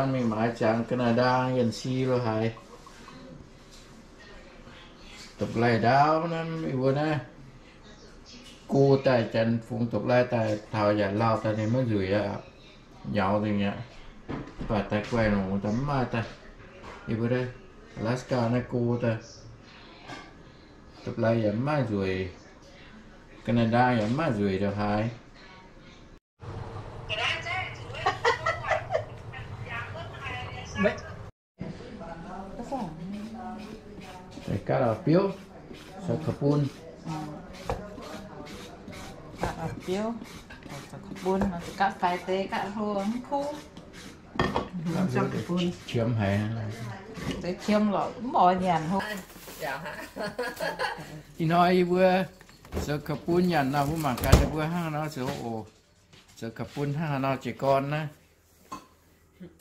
Mingh maaiz ziangx ga'naaiv ndaang yienh si lo haaix. Dopv-laih ndaauv naaiv, yie mbuo naaiv go daaih, janx fungx dopv-laih daaih taux yaac lauh daaih, ninh maiv nzueic aqv. Nyaux nzengc aqv. Baac daaih guaih longc daaih mv maaih daaih. Yie mbuo Alaska naaiv go daaih, dopv-laih yaac mv maaih nzueic, ga'naaiv ndaang yaac mv maaih nzueic ndongc haaix. Gapv biouv, zoux ga'bun. Gapv biouv, zoux ga'bun, gapv faix deix, gapv hlo mv kuv. Qiemx haic. Deix qiemx lorqc, mv oix nyanc hlo. Ih hnoi yie mbuo zoux ga'bun nyanc nor, mbuo mangc gaax ninh mbuo hnangv haaix nor zoux oc. Zoux ga'bun hnangv haaix nor jiez gorn naaiv.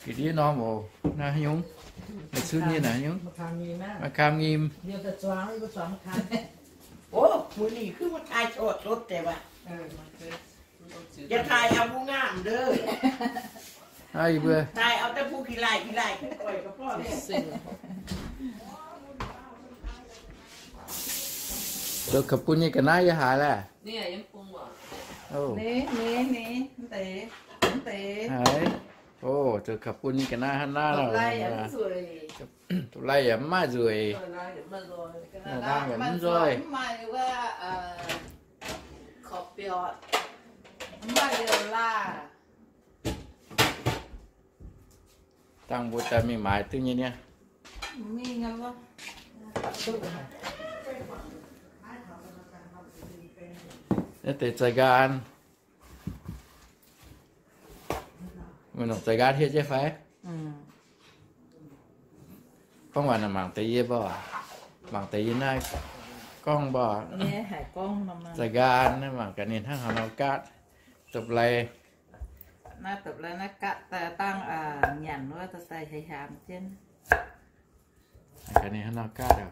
Ga'ndiev norm oc, naaiv haaix nyungc? Naaiv cunv nyei naaiv haaix nyungc? Ma'kaam nyim. Naaiv yie mbuo zoux ga'bun nyei ga'naaiv yie haiz laeh. Haiz. O, zoux ga'bun nyei ga'naaiv hnangv naaiv lorqc. Dopv-laih yaac mv maaih nzueic. Ga'naaiv yaac mv nzoih. Dangh mbuo daaih mingh maaiz duqv nyei niaa. Naaiv deix za'ganh, meih nongc za'ganh hietv jienv fai? Gorngv waac naaic mangc deix yie mbuo, mangc deix yie naaiv gorngv mbuo. Za'ganh naaiv mangc gaax ninh hnangv haaix nor gaatv, dopv-laih. Naaiv dopv-laih naaiv gaatv daaih dangh nyanc wuov daaih haiz hiaamx jienv. Gaax ninh hnangv haaix nor gaatv,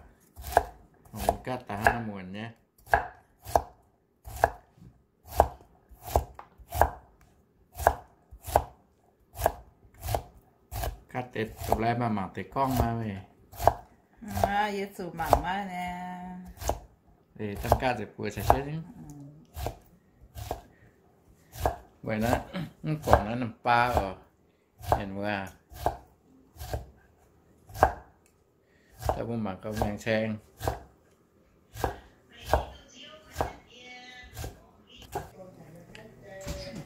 gaatv daaih hnangv nor muonc nyei. Gaatv deix dopv-laih maaih mangc deix gorngv maiv? Yie zuqc mangc maiv naaiv. Dangh gaatv ziepc buoz caux jienv. Weic naaiv mv guangc naaiv norm baa oc. Mienh muoz, daaih mbuo mangc gaax maengx caeng.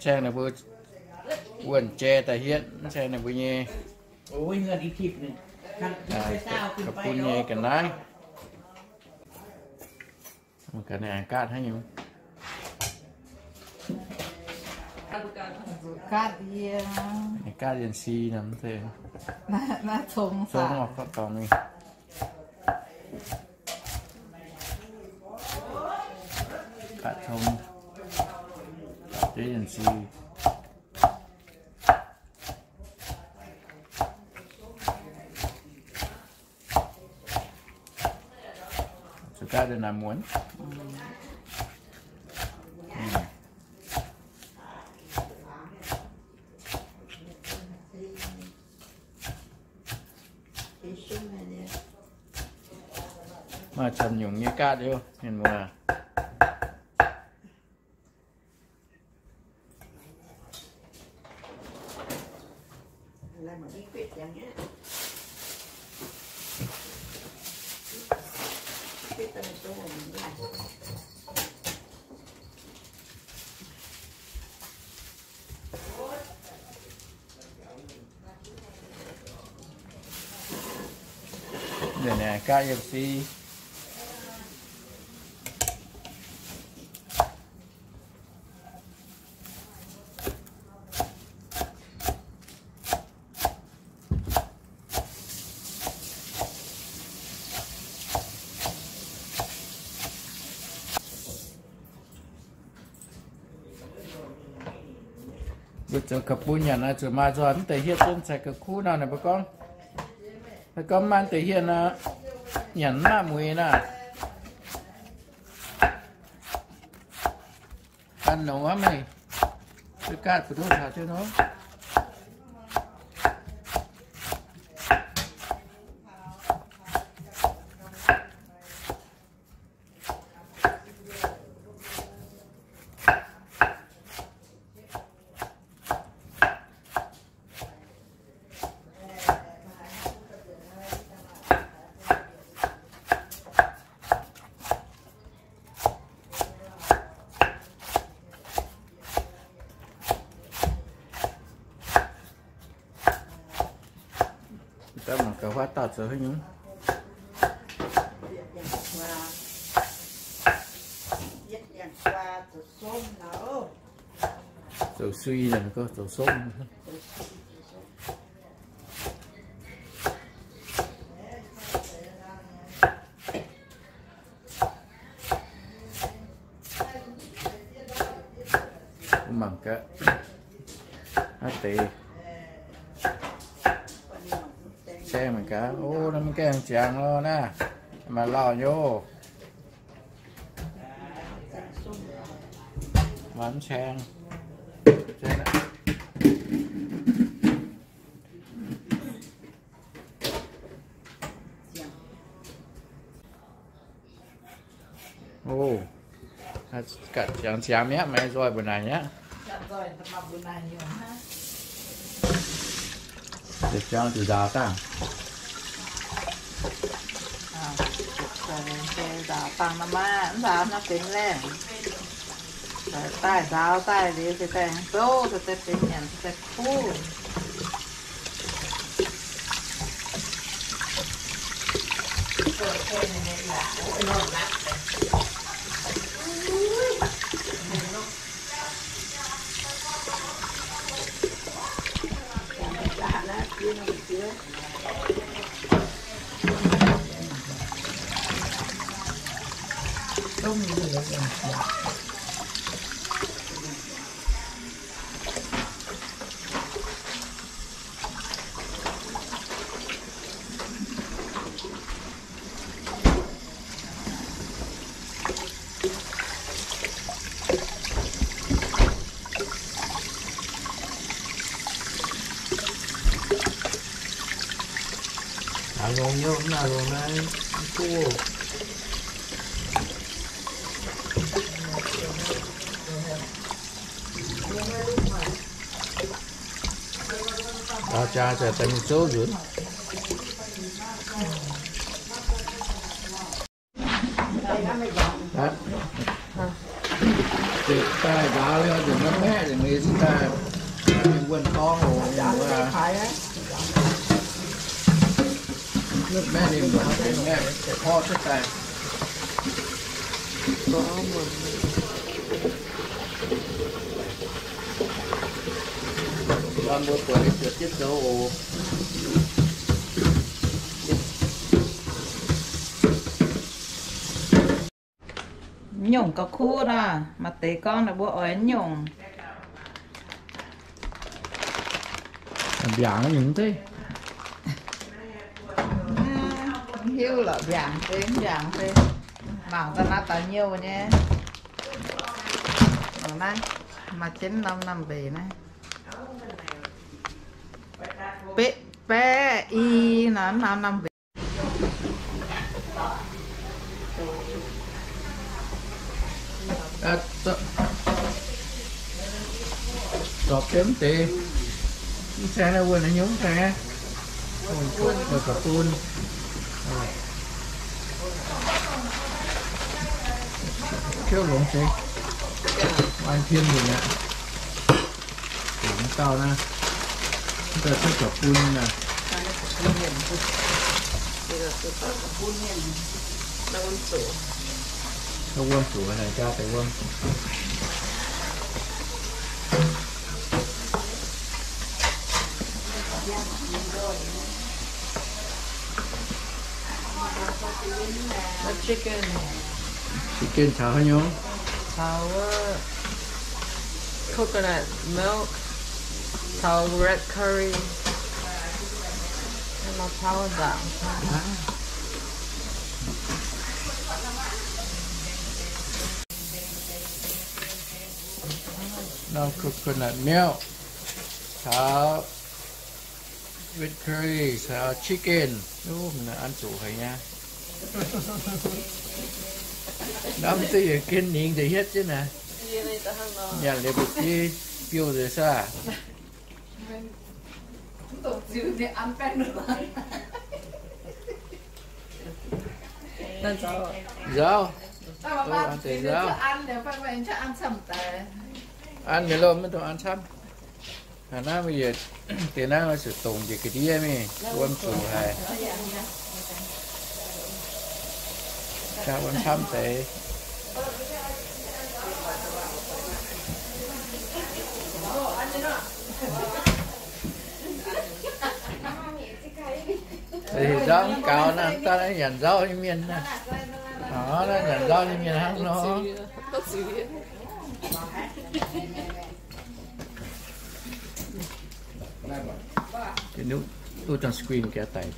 Caeng ninh mbuo wuonh jai daaih hietv, caeng ninh mbuo nyei ga'bun nyei ga'naaiv. Ga'naaiv gaatv hnangv nyungc. Gaatv yie, gaatv yienh si nor, cong, cong oc, gorngv dorngx mingh. Gaatv cong, gaatv yienh si. Zuqc gaatv deix naaic muonc. Maaih camv nyungc nyei gaatv liuz, mienh muoz. Gaatv yiem si. Mbuo zoux ga'bun nyanc naaiv zuqc maaih nzoih mv deix hietv zunv caux ga'kuv nor, ninh mbuo gorngv, ninh gorngv maaih mv deix hietv nor, nyanc mv maaih mueiz naaiv. Gan nongx aqv meih, duqv gaatv buoz-ndoqv taux jienv nor. Zoux huaav dauh zoux haaix nyungc? Zoux sui nor, zoux somv. Mangc gaax, naaiv deix saeng mangc gaax. O, naaiv mv gaengh ziangx lo naaiv, maaih lauh nyei. Maaih mv saeng. O, ziangx ziangx mi'aqv, maaih nzoih mbu'naaic aqv. Ziangx zuqc nzaaux dangh. Nzaaux dangh nor maah, mv nzaaux nor benx laengh. Daaih nzaaux daaih liuz se daaih gouv, se daaih benx nyanc, se daaih kuv. Aa, longx nyei, mv naaih longx naaiv, mv kuv. Daaux jaa ziouc daaih mingh zouv nzuonx. Daaih nzaaux liuz, nzunc maiv maeqv nzengc liuz, daaih mingh wuonh dorngx oc. Maeqv ninh mbuo maaih deix maeqv porv cuotv daaih. Mbuo buatc liuz ziouc jienv zoux oc. Nyungc gauh kuv nor, maaih deix gorngv ninh mbuo oix nyungc. Mbiaangc nyungc deix. Mv hiuv lorqc, mbiaangc deix, mv mbiaangc deix. Mangc daaih naaiv daux nyouh nyei. Naaiv maaih jienv norm naamh mbeix naaiv. Beqv baeqv i nor, norm naamh mbeix. Zorpc jienv mv deix. Mv saeng naaiv wuonh haaix nyungc mv saeng aqv? Wuonh ga'bun. Tiuv longx deix. An tien nzunc aqv. Mv dauh naaiv, mv dauh cuotv ga'bun naaiv. Wuom zuqc naaic jaa deix wuom. Chicken caux haaix nyungc? Caux wuov coconut milk, caux red curry, caux nzaangc. Nor coconut milk caux red curry caux chicken. An zuqc haic nyei. Hnamv duqv yietc gen ningx deix hietv jienv naaic. Nyanc liuz mbu'ziex biouv nzengc saah. Nzauz. An deix nzauz. An mi'aqv loh, maiv dungx an camv. Naaiv mbuo yietc deix naaiv zuqc dongc njiec ga'ndiev mingh, wuom zuqc haic. Jaa wuom camv deix. Nzauv gaux naaiv, daaih naaiv nyanc nzauv nyei mienh naaiv. Naaiv nyanc nzauv nyei mienh hnangv nor. Duqv dangh screen gaax daic.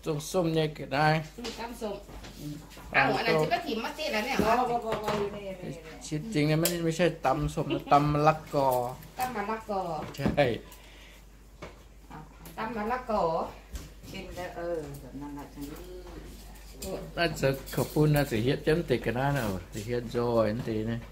Zungh somh nyei ga'naaiv. Qiex zingh naaiv maiv, maiv zeiz ตำส้ม, ตำมะละกอ. Naaiv zoux ข้าวปุ้น naaiv ziouc hietv jienv deix ga'naaiv naaiv, ziouc hietv nzoih deix naaiv.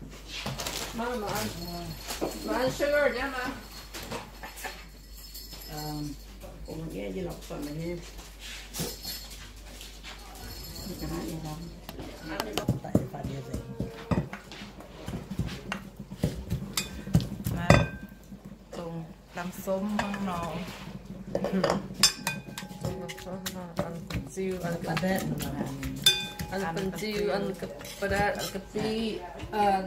Dongh ตำส้ม hnangv nor. An banh ziu, an banh ziu, an banh daetv, an ga'piqv, an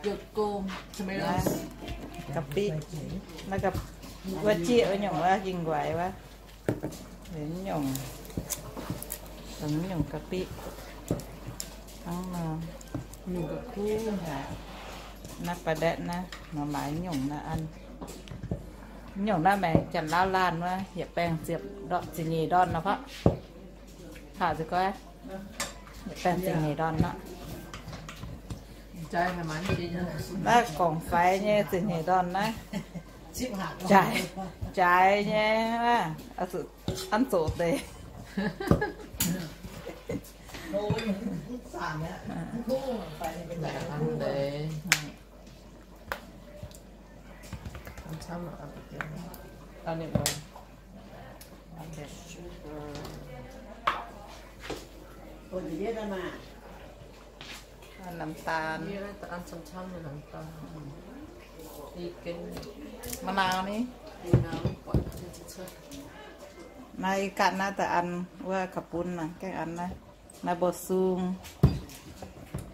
yaac gong, tomatoes. Ga'piqv, naaiv ga'piqv wuov jieqv wuov nyungc wuov, yingh nquaix wuov. Nyungc, nyungc ga'piqv hnangv nor. Naaiv banh daetv naaiv, maaih nyungc naaiv an. Nyungc naaiv maaih janx-laauv laanh wuov, yietc baengh ziepc ndorn, ziepc nyeic ndorn nor faqv. Taux ziouc goiv, yietc baengh ziepc nyeic ndorn nor. Naaiv gorngc faix nyei ziepc nyeic ndorn naaiv. Jaaix, jaaix nyei, an zoqc deix. An น้ำตาล ma'naaiv ni. Naaiv ih ganh naaiv da'an wuov ข้าวปุ้น naaiv, gaengh an naaiv. Naaiv mbuo sung,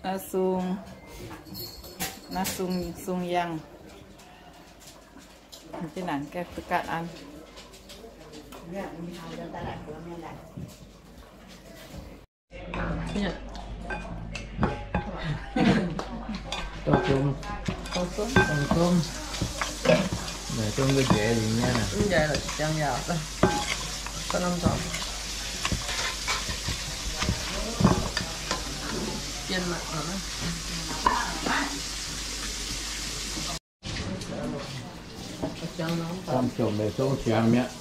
naaiv sung, naaiv sung, sung yangh. Jienv naaic gaengh duqv ganh an. Dongh zomv, dongh zomv, dongh zomv njaaux liuz nyei. Mv njaaux lorqc, jangx yaauc. Samv jomc meih zungv siangx mi'aqv.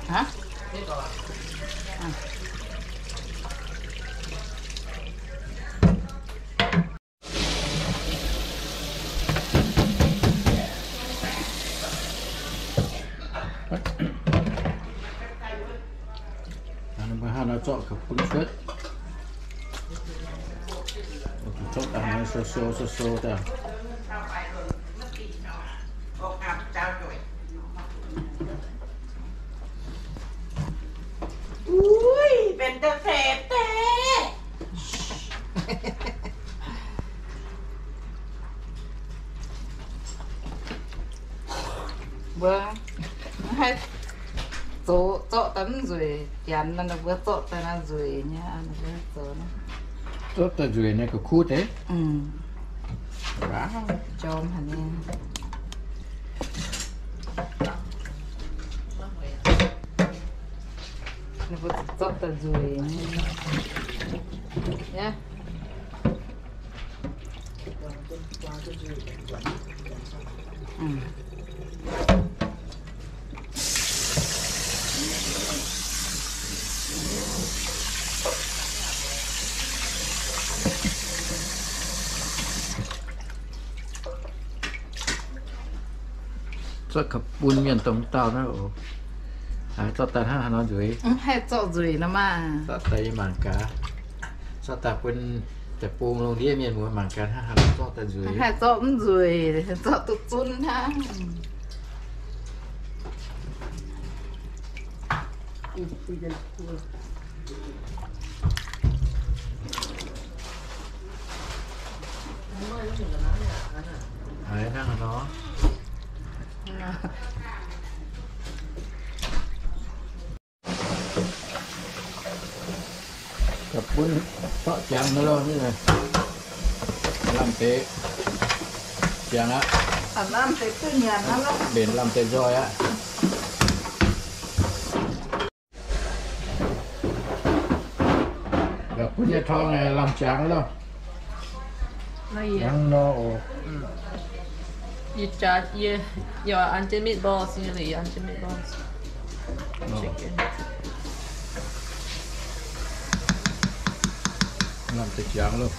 Hả? Ninh mbuo hnangv nor zorqv ข้าวปุ้น cuotv. Cuotv daaih sou sou sou sou daaih. Uix, benx da'feix deix. Mbuo haih zoux zorqv daaih mv Nzueic janx nor, ninh mbuo zorqv daaih nzueic nyei, ninh mbuo zoux nor. Zorqv daaih nzueic naaiv ga'kuv deix. Jorm haic nyei. Ninh mbuo zorqv daaih nzueic nyei. Zorqv ga'bun mienh dongh dauh naaiv oc. Zorqv daaih hnangv haaix nor nzueic? Mv haih zorqv nzueic nor maah. Zorqv daaih yie mangc gaax. Zorqv daaih bun deic-bung lungh ndiev mienh muoz mangc gaax hnangv haaix nor zorqv daaih nzueic. Haih zorqv mv nzueic, zorqv duqv zunv hnangv. Haiz hnangv nor. Ga'bun zorqv ziangx loh, lamh deix ziangx aqv. Mbenc lamh deix nzoih aqv. Ga'bun nyei torngv lamh ziangx loh. Hnangv nor oc. Yie jaax, yie, yie an jienv meatballs nyei, yie an jienv meatballs. Lamh deix ziangx loh.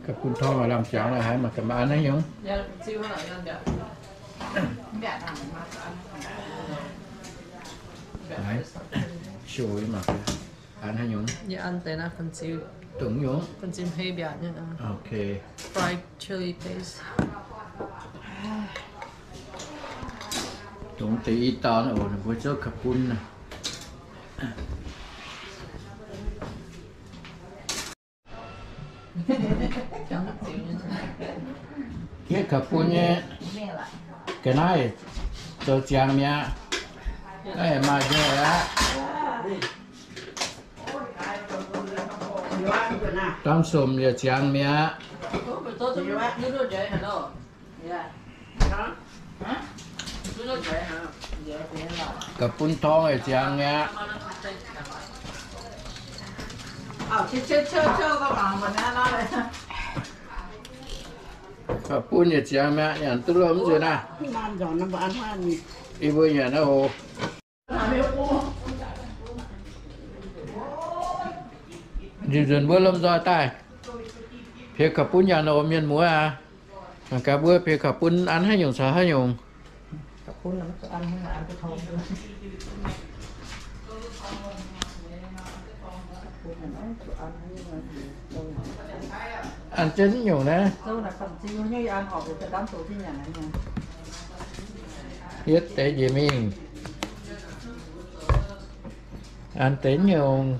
Ga'bun torngv lamh ziangx loh, haiz mangc gaax maaih an haaix nyungc. Naaiv, show mangc gaax an haaix nyungc. Yie an deix naaiv fan-ziu. Dongh nyungc? Fan-ziu hei mbiaatc nyei. Okay. Fried chili paste. Dongh deix i dauh naaiv oc, ninh mbuo zouv ga'bun naaiv. Jieqv ga'bun nyei ga'naaiv zoux ziangx mi'aqv. Naaiv maaih nzoih aqv. Domh somc yaac ziangx mi'aqv. Ga'bun torngv yaac ziangx mi'aqv. Ga'bun yaac ziangx mi'aqv, nyanc duqv lomh nzuonx naaiv. Yie mbuo nyanc naaiv oc. Nzunc nzunc mbuo lomh nzoih daaih, piex ga'bun nyanc oc mienh muoz aac. Mangc gaax mbuo piex ga'bun an haaix nyungc caux haaix nyungc. An jienv nyungc naaiv. Yietv deix njiec mingh. An deix nyungc.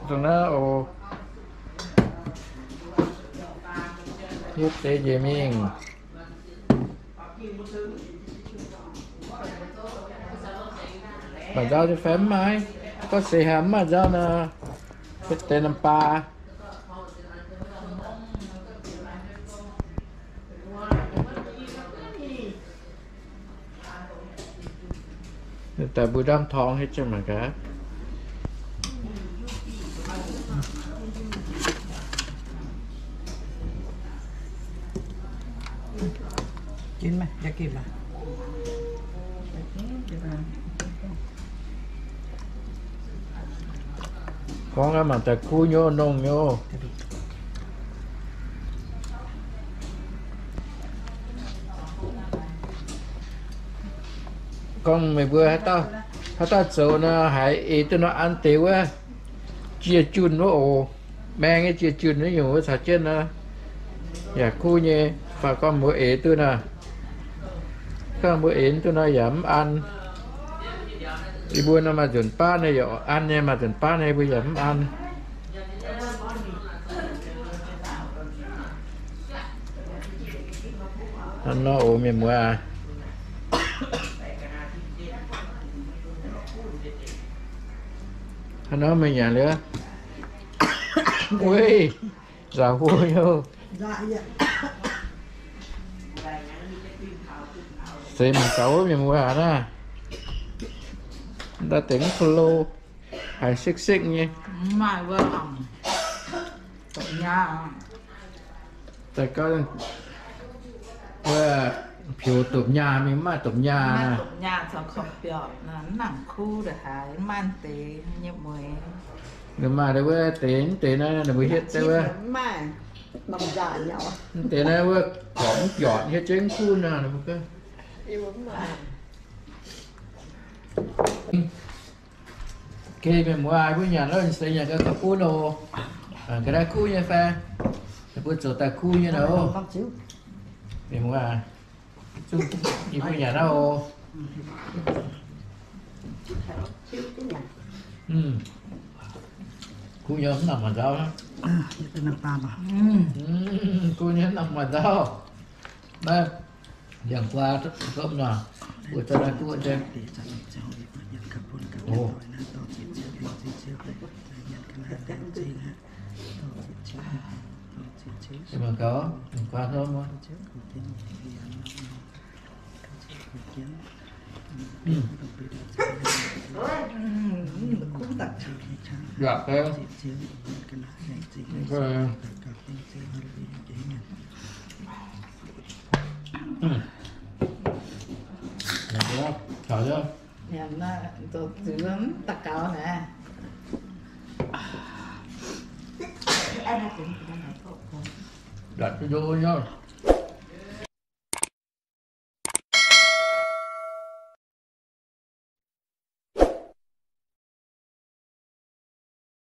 Dongh naaiv oc. Yietv deix njiec mingh. Maaih nzauv nyei fai mv maaih? Gorngv seix haih mv maaih nzauv nor, yietv deix norm baa. Daaih mbuo ndamv torngv hietv jienv mangc gaax. Gorngv mangc daaih kuv nyei, nongh nyei. Gorngv meih mbuo haaix dauh zoux nor, haiz eix duqv nor an deix wuov, jiex junh wuov oc. Maeng nyei jiex junh wuov nyungc wuov caux jienv nor, yaac kuv nyei. Fai gorngv mbuo eix duqv nor, gorngv mbuo eix duqv nor yaac mv an. Yie mbuo nor maaih nzunc baav nyei yaac an nyei, maaih nzunc baav nyei mbuo yaac mv an. Hnangv nor oc mienh muoz. Hnangv nor meih nyanc liuz. Weic, nzauh huv youh. Seix mangc gaax wuov mienh muoz aqv naaiv. Ndau deix mv ko lo, haiz sekv-sekv nyei. Daaih gauv wuov piux dopc nyaah mingh, maaih dopc nyaah. Ninh maaih deix wuov deix, mv deix naaiv ninh mbuo hietv deix wuov. Mv deix naaiv wuov korqc mv biortc hietv jienv kuv nor. Ok, mienh muoz, mbuo nyanc lov seix nyanc gau gauh gunv oc. Ga'naaiv kuv nyei fai? Mbuo zoux daaih kuv nyei nor. Mienh muoz, yie mbuo nyanc naaiv oc. Kuv nyei mv nangc maaih nzauv. Kuv nyei mv nangc maaih nzauv. Naaiv ndiangx-guaa topv nor, mbuo zorqv naaiv guv jienv. Mangc gaax, ndiangx-guaa topv nor. Yaac taux. Da'yietv nzou nyei.